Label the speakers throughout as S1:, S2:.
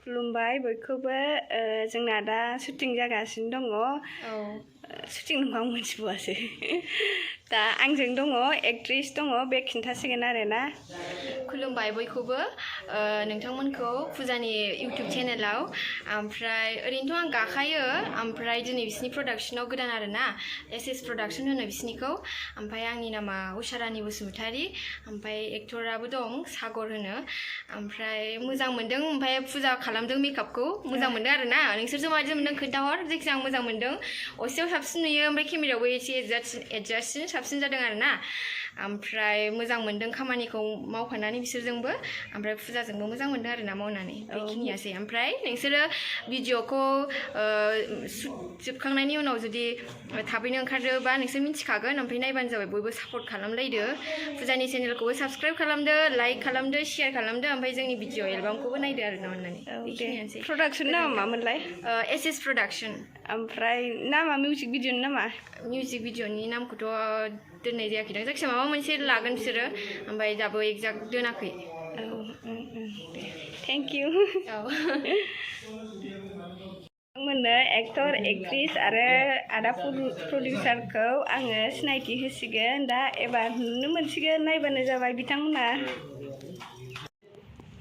S1: खुलुमबाय बयखौबो जोंना दा शुटिं जागासिनो दङ शुटिं नङा मोनथिबावासै दा आंजों दङ एक्ट्रेस दङ बे खिन्थासिगोन आरोना
S2: खुलुमबाय बयखौबो नोंथांमोनखौ फुजानि इउटिउब चेनेलाव ओमफ्राय ओरैनोथ' आं गाखायो ओमफ्राय दिनै बिसिनि प्रडाक्शनाव गोदान आरोना एसएस प्रडाक्शन होनो बिसिनिखौ ओमफ्राय आंनि नामा उषारानि बसुमतारी ओमफ्राय एक्टराबो दं सागर होनो ओमफ्राय मोजां मोनदों ओमफ्राय फुजा खालामदों मेकआपखौ मोजां मोनदों आरोना नोंसोरजों माबायदि मोनदों खोन्थाहर जायखिजाया आं मोजां मोनदों असेयाव साबसिन नुयो ओमफ्राय केमेरायावबो एसे एडजास्ट साबसिन जादों आरोना ओमफ्राय मोजां मोनदों खामानिखौ मावफानानै बिसोरजोंबो ओमफ्राय फुजाजोंबो मोजां मोनदों आरोना मावनानै बेखिनियासै ओमफ्राय नोंसोरो भिडिअखौ जोबखांनायनि उनाव जुदि थाबैनो ओंखारोबा नोंसोर मिन्थिखागोन ओमफ्राय नायबानो जाबाय बयबो सापर्ट खालामलायदो फुजानि चेनेलखौबो साबस्क्राइब खालामदो लाइक खालामदो शेयार खालामदो ओमफ्राय जोंनि भिडिअ एलबामखौबो नायदो आरोना अननानै बेखिनियानोसै
S1: प्रडाक्शन नामा मामोनलाय
S2: एसएस प्रडाक्शन
S1: ओमफ्राय नामा मिउजिक भिडिअनि नामा
S2: मिउजिक भिडिअनि नामखौथ' दोननाय जायाखै दां जायखिजाया माबा मोनसे लागोन बिसोरो ओमफ्राय दाबो एक्जाक्ट दोनाखै
S1: थेंक इउ मोननो एक्टर एक्ट्रेस आरो आदा प्रडिउसारखौ आङो सिनायथि होसिगोन दा एबार नुनो मोनसिगोन नायबानो जाबाय बिथांमोना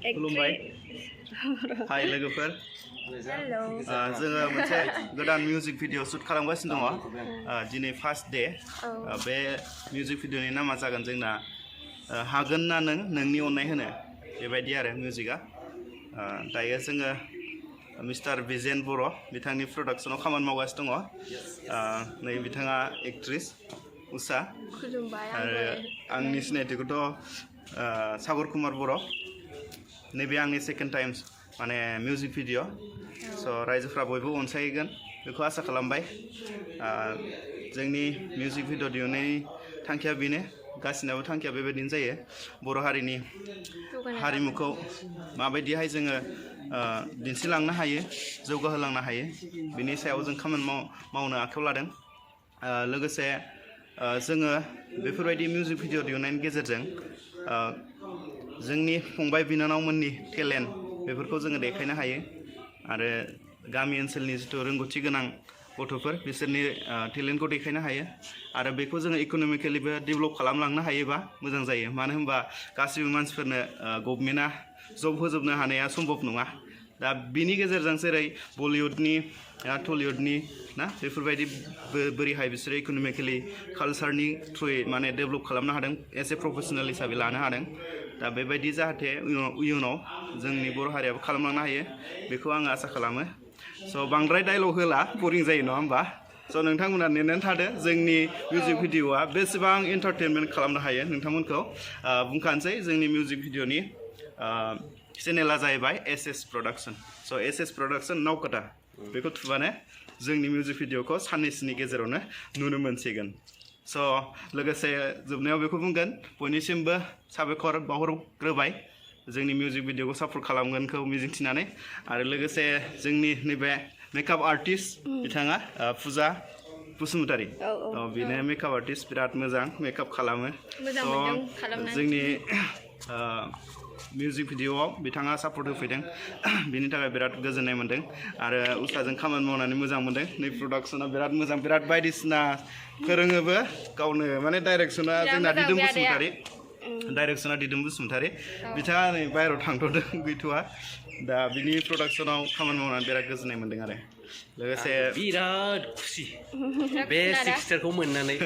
S3: खुलुमबाय हाय लोगोफोर जोङो मोनसे गोदान मिउजिक भिडिअ शुट खालामगासिनो दङ दिनै फार्स्ट डे बे मिउजिक भिडिअनि नामा जागोन जोंना हागोनना नोंनि अननाय होनो बेबायदि आरो मिउजिकआ दायो जोङो मिस्टार बिजेन बर' बिथांनि प्रडाक्शनाव खामानि मावगासिनो दङ नै बिथाङा एक्ट्रेस उषा आरो आंनि सिनायथिखौथ' सागर कुमार बर' नैबे आंनि सेकेन्ड टाइम माने मिउजिक भिडिअ स' रायजोफ्रा बयबो अनसायगोन बेखौ आसा खालामबाय जोंनि मिउजिक भिडिअ दिहुननायनि थांखिया बेनो गासिनाबो थांखिया बेबायदिनो जायो बर' हारिनि हारिमुखौ माबायदिहाय जोङो दिन्थिलांनो हायो जौगाहोलांनो हायो बिनि सायाव जों खामानि मावनो आखायाव लादों लोगोसे जोङो बेफोरबायदि मिउजिक भिडिअ दिहुननायनि गेजेरजों जोंनि फंबाय बिनानावमोननि टेलेन्ट बेफोरखौ जोङो देखायनो हायो आरो गामि ओनसोलनि जिथु रोंगौथि गोनां गथ'फोर बिसोरनि टेलेन्टखौ देखायनो हायो आरो बेखौ जोङो इक'नमिकेलिबो डेभेलप खालामलांनो हायोबा मोजां जायो मानो होनबा गासैबो मानसिफोरनो गभर्नमेन्टआ जब होजोबनो हानाया सम्भब नङा दा बिनि गेजेरजों जेरै बलिउडनि टलिउडनि ना बेफोरबायदि बोरैहाय बिसोरो इक'नमिकेलि कालसारनि थ्रुयै माने डेभेलप खालामनो हादों एज ए प्रफेसनेल हिसाबै लानो हादों दा बेबायदि जाहाथे इयुनाव जोंनि बर' हारियाबो खालामलांनो हायो बेखौ आङो आसा खालामो स' बांद्राय डायलग होला बरिं जायो नङा होमबा स' नोंथांमोना नेनानै थादो जोंनि मिउजिक भिडिअआ बेसेबां एन्टारटेनमेन्ट खालामनो हायो नोंथांमोनखौ बुंखानोसै जोंनि मिउजिक भिडिअनि चेनेला जाहैबाय एसएस प्रडाक्शन स' एसएस प्रडाक्शन नावकाटा बेखौ थुबानो जोंनि मिउजिक भिडिअखौ साननैसोनि गेजेरावनो नुनो मोनसिगोन स' लोगोसे जोबनायाव बेखौ बुंगोन बयनिसिमबो साबायखर बावहरग्रोबाय जोंनि मिउजिक भिडिअखौ सापर्ट खालामगोनखौ मिजिंथिनानै आरो लोगोसे जोंनि नैबे मेकआप आर्टिस्ट बिथाङा पुजा बसुमतारी बेनो मेकआप आर्टिस्ट बिराद मोजां मेकआप खालामो जोंनि मिउजिक भिडिअआव बिथाङा सापर्ट होफैदों बिनि थाखाय बिराद गोजोननाय मोन्दों आरो उषाजों खामानि मावनानै मोजां मोन्दों नै प्रडाक्शना बिराद मोजां बिराद बायदिसिना फोरोङोबो गावनो माने डाइरेक्शना जोंना दिदोम बसुमतारी डाइरेक्शना दिदोम बसुमतारी बिथाङा नै बाहेरायाव थांथ'दों गैथ'वा दा बिनि प्रडाक्शनाव खामानि मावनानै बिराद गोजोननाय मोन्दों आरो लोगोसे
S4: बिराद खुसि बे सिक्सटारखौ मोननानै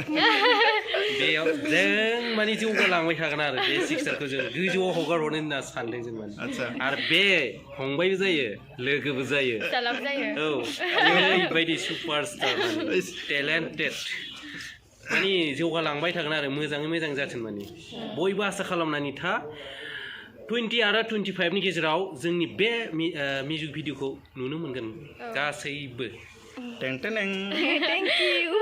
S4: बेयाव जों माने जौगालांबाय थागोन आरो बे सिक्सटारखौ जों गोजौआव हगारहरनो होनना सानदों जों माने आरो बे फंबायबो जायो लोगोबो जायो औ ओरैबायदि सुपारस्टार माने टेलेन्टेड माने जौगालांबाय थागोन आरो मोजाङै मोजां जाथों माने बयबो आसा खालामनानै था 20 आरो 25 नि गेजेराव जोंनि बे मिउजिक भिडिअखौ नुनो मोनगोन गासैबो
S1: थेंक इउ